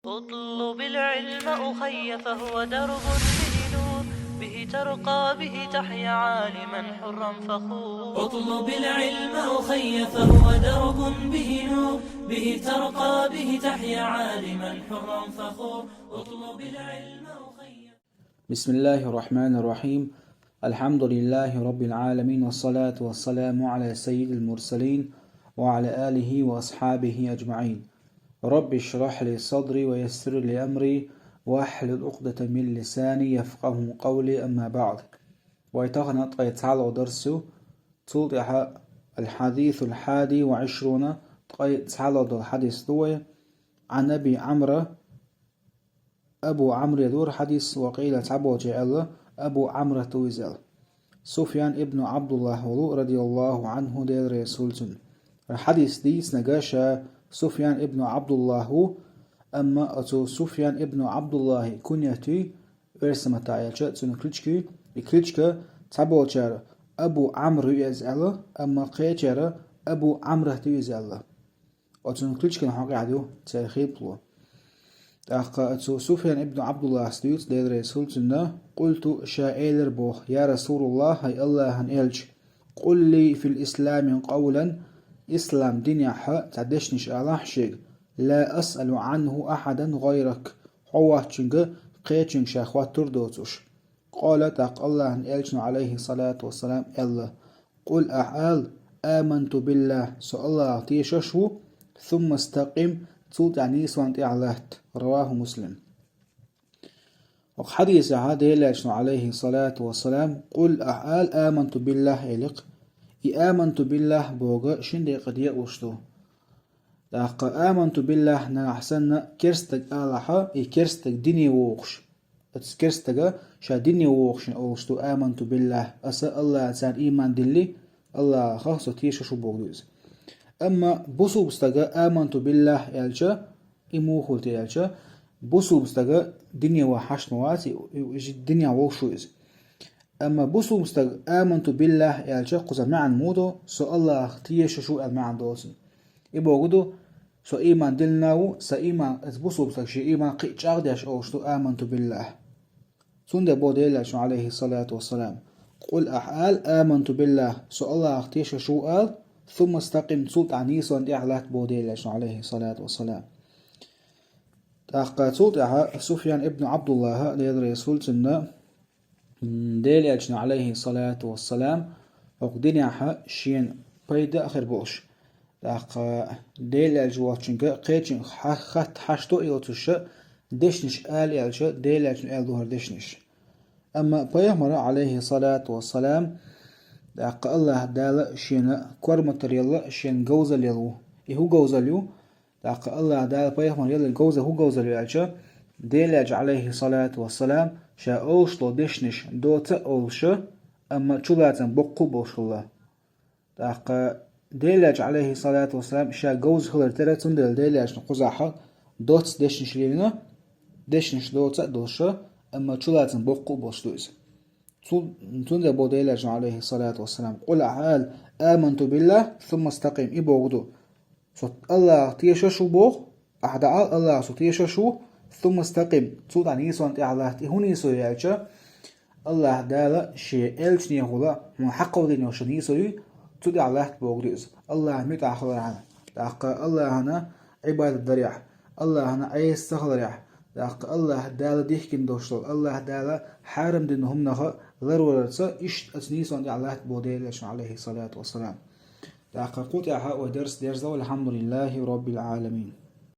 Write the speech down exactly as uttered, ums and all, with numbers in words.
اطلب العلم أخي فهو درب به نور، به ترقى به تحيا عالما حرا فخور. اطلب العلم أخي فهو درب به نور، به ترقى به تحيا عالما حرا فخور. اطلب العلم أخي. بسم الله الرحمن الرحيم. الحمد لله رب العالمين، والصلاة والسلام على سيد المرسلين وعلى آله وأصحابه أجمعين. رب اشرح لي صدري ويسر لي أمري واحلل عقدة من لساني يفقهوا قولي، أما بعد. Вай тахана ткъаь цхьалгӀа дарс ю, цул тӀаьхьа الحديث الحادي والعشرون, ткъаь цхьалгӀа дола хьадис ду вай. عن أبي عمرو, Абу Ӏамре дора хьадис, وقيل, цхьаболчо аьлла, Абу Ӏамрат ву иза аьлла. Суфьян ибн Ӏабдуллахь волу, رضي الله عنه, Дела реза хуьлда цунна. Хьадис дийцинарг ша Суфьян ибн Ӏабдуллахь ву, амма оцу Суфьян ибн Ӏабдуллахьан куньят ю, оьрсийн маттахь аьлча, цуьнан кличка ю, и кличка цхьаболчара Абу Ӏамр ю иза аьлла, амма кхечара Абу Ӏамрат ю иза аьлла. Оцу кличкан хьокъехь ду церан хийцало. ТӀаккха оцу Суфьян ибн Ӏабдуллахьас дуьйцу, Дела реза хуьлда цунна: قلت, ша элира боху: يا رسول الله, хӀай АллахӀан элча, قل لي في الإسلام قولا, ислам динехь цхьа дешнаш алахь шега, لا أسأل عنه أحدا غيرك, хьо воцчуьнга кхечуьнга ша хоттур доцуш. قال, тӀаккха АллахӀан элчано, عليه الصلاة والسلام, аьлла: قل, ахьа ала: آمنت بالله, со АллахӀах тешаш ву, ثم استقم, цул тӀаьхьа нийсонна тӀехь латта. رواه مسلم. ХӀокху хьадисехь Делан элчано, عليه الصلاة والسلام, قل, ахьа ала: آمنت بالله, элира. И آمنت بالله бохург шина декъе декъалуш ду. ТӀаккха آمنت بالله нагахь санна керстаг алахь, и керстаг дине вогӀуш. Оцу керстага ша дине вогӀушна олуш ду آمنت بالله, аса АллахӀаца ийман дилли, АллахӀах со тешаш ву бохург ду иза. Амма бусулба стага آمنت بالله аьлча, и муха хуьлу те аьлча, бусулба стага дине ван хьашт ма вац, и, и, и дине вовшах ву иза. Амма бусулба стага آمنت بالله аьлча, кхуза маьӀна муха ду, со АллахӀах тешаш ву аьлла маьӀна доцу. И бохург ду, со ийман диллина ву, сан ийман, оцу бусулба стага шен ийман кхин а чӀагӀдеш олуш ду آمنت بالله. Цундела боху Делан элчано, عليه الصلاة والسلام: قل, ахьа ала: آمنت بالله, со АллахӀах тешаш ву ала, ثم استقم, цул тӀаьхьа нийсонна тӀехь латта боху Делан элчано, عليه الصلاة والسلام. ТӀаккха цул тӀаьхьа Суфьян ибн Ӏабдуллахь, Дела реза хуьлда цунна, м, Делан элчано, عليه الصلاة والسلام, хӀокху динехь шена пайда а хир болуш, тӀаккха Делан элча воцчуьнга кхечуьнга хьа-, хатта хьашт а йоцуш, дешнаш ала аьлча, Делан элчано аьлла ду хӀара дешнаш. Амма пайхамара, عليه الصلاة والسلام, тӀаккха АллахӀа Дала шена корматалла елла, шена говзалла елла ву. И хӀун говзалла ю? ТӀаккха АллахӀа Дала пайхамар елла говза хӀун говзалла ю аьлча, Делан элча, عليه الصلاة والسلام, ша олуш долу дешнаш доца а олуш, амма чулацам боккха а болуш хилла. ТӀаккха Делан элча, عليه الصلاة والسلام, ша говза хилар тера, цундела Делан элчано кхузахь доцца дешнаш лелийна, дешнаш доца а долуш, амма чулацам боккха а болуш ду иза. Цу-, цундела боху Делан элчано, عليه الصلاة والسلام: قل, ахьа ала: آمنت بالله ثم استقم. И бохург ду, со АллахӀах тешаш ву боху, ахьа дӀаала: АллахӀах со тешаш ву, ثم استقم, цул тӀаьхьа нийсонна тӀехь латта. И хӀун нийсо ю аьлча, АллахӀа Дала шен элчанехула хьуна хьакховдийна йолуш йолу нийсо ю, цу тӀехь латта бохург ду иза. АллахӀан муьтӀахь хиларехь, тӀаккха АллахӀана Ӏибадат дарехь, АллахӀана Ӏеса ца хиларехь, тӀаккха АллахӀа Дала дихкина долуш долу, АллахӀа Дала хьарам дина хӀуманах ларваларца, иштта оцу нийсонна тӀехь латта боху Делан элчано, عليه الصلاة والسلام. ТӀаккха кху тӀехь вай дарс дерзо, والحمد لله رب العالمين.